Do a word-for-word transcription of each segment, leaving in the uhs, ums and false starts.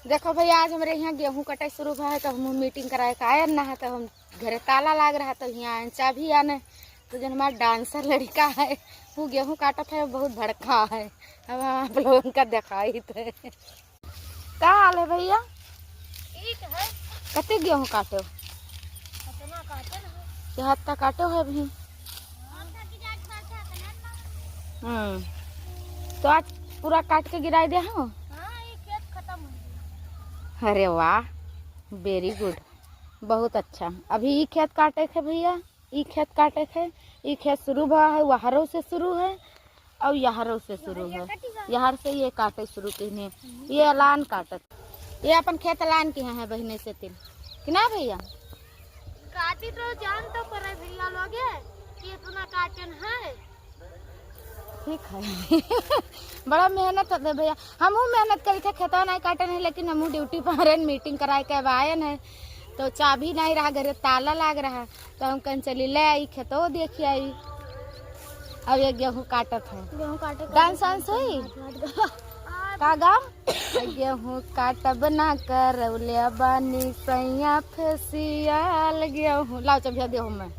देखो भैया, आज हमरे यहाँ गेहूँ कटाई शुरू भा है, तो हम मीटिंग कराए का आयन ना है, तो हम घरे ताला लाग रहा, तो यहाँ आयन चाबी आने। तो जौन हमार डांसर लड़िका है, वो गेहूँ काटत है, बहुत भड़का है। अब हम आप लोगन का देखाइत है। का हाल है भैया? ठीक है। कते गेहूँ काटे हो? इतना काटे ना। ये हाथ का काटे हो अभी? हम्म, तो आज पूरा काट के गिराई दे हो? हाँ, ये खेत खत्म हो गया। अरे वाह, very good, बहुत अच्छा। अभी ई खेत काटे के भैया, ई खेत काटे के, ई खेत शुरू भा है, वहरों से शुरू है और यहरों से शुरू है। यहर से ये काटे शुरू किहने, ये अलान काटत, ये अपन खेत अलान किहे हैं बहिने से तीन, कि ना भैया? काटी तो जान तो पड़े भैया लोगे कि इतना काटन है। ठीक है। बड़ा मेहनत होते भैया, हमहू मेहनत करी थे, खेतवा नहीं काटन है, लेकिन हमहू ड्यूटी पर रहन, मीटिंग कराए के अब आयन है, तो चाबी नहीं रहा घरे, ताला लाग रहा, तो हम कहन चली ले आई खेतो देखी आई। अब ये गेहूँ काटत है। गेहूँ काटे का डांस वांस होई? हाथ, हाथ का। का गाँव? गेहूँ काटब ना करौले बानी सैया फेसियल गेहूँ। लाओ चबिया देहो मैं।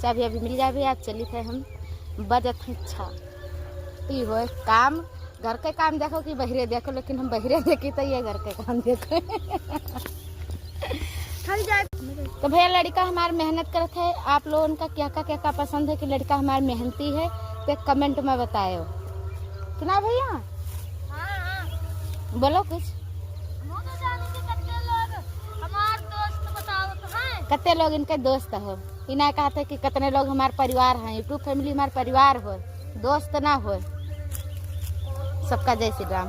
चाबी अभी मिल जाए भैया, चली थे हम। बजत है छा। ई होए काम, घर के काम देखो कि बहिरे देखो, लेकिन हम बहिरे देखी तो ये घर के काम देखो। थक जाए। तो भैया, लड़िका हमार मेहनत करत है। आप लोगन का क्या का, क्या का पसंद है कि लड़िका हमार मेहनती है, तो कमेंट में बतायो। कि ना भैया? हाँ, हाँ। बोलो कुछ। हम तो जाने कि कत्ते लोग हमार दोस्त बतावत हैं। कत्ते लोग इनके दोस्त हो? ई ना कहते कि कितने लोग हमार परिवार हैं, YouTube फैमिली हमार परिवार हो, दोस्त ना हो। सबका जय श्री राम।